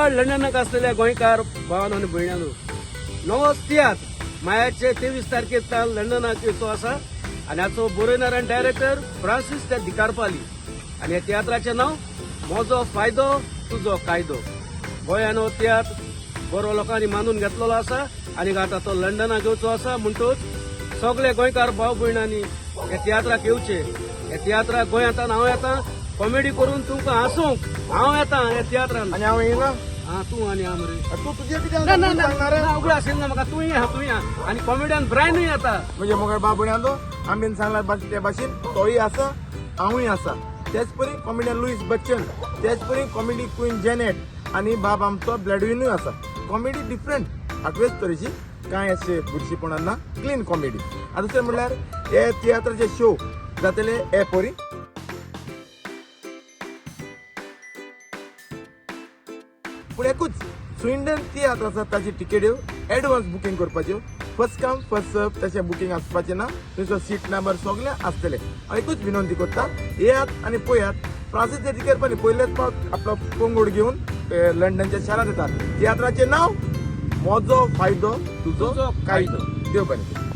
सगळ लंडनाक असलेल्या गोंयकार भावान आनी भयणांनो, नवोच तियात्र मायाचे 23 तारखेर लंडनाक येवचो आसा आनी हाचो बरयणार आनी डायरेक्टर फ्रांसीस त्या दिकारपाली आनी ह्या तियात्राचें नांव म्हजो फायदो तुजो कायदो. गोंयान हो तियात्र बरो लोकांनी मानून घेतलेलो आसा आनी आतां तो लंडनाक येवचो आसा. म्हणटूच सगळे गोंयकार भाव भयणांनी ह्या तियात्राक येवचे. ह्या तियात्राक गोंयांत हांव येता कॉमेडी करून तुमकां हांसूंक हांव येता ह्या तियात्रान. आनी हांव येयना? हा, तूं आनी हांव मरे. तूं तुजें कितें ना ना ना सांगणार? ना, उगडा आशिल्लो ना म्हाका. तूं या, तूं या आनी कॉमेडियन ब्रायनूय येता. म्हणजे मगर बाबुण्यांनो, आमीन सांगला ते भाशेन तोय आसा, हांवूय आसा. तेच परी कॉमेडियन लुईस बच्चन, तेच परी कॉमेडी क्वीन जेनेट आनी बाब आमचो ब्लॅडविनूय आसा. कॉमेडी डिफरंट, आकवेच तरेची, कांय अशें बुरशीपणान ना, क्लीन कॉमेडी. आनी दुसरें म्हणल्यार हे तियात्राचे शो जातले हे परी. पूण एकूच स्विंडन तियात्र आसा, ताची टिकेट्यो एडवान्स बुकींग करपाच्यो. फर्स्ट कम फर्स्ट सर्व, तशें बुकींग आसपाचें ना. तुमचो सीट नंबर सगळें आसतलें. हांव एकूच विनंती करता, येयात आनी पळयात. फ्रांसीस दिकेरपानी पयलेच फावट आपलो पंगड घेवन ते लंडनच्या शारांत येतात. तियात्राचें नांव म्हजो फायदो तुजो तुजो कायदो. देव बरें करूं.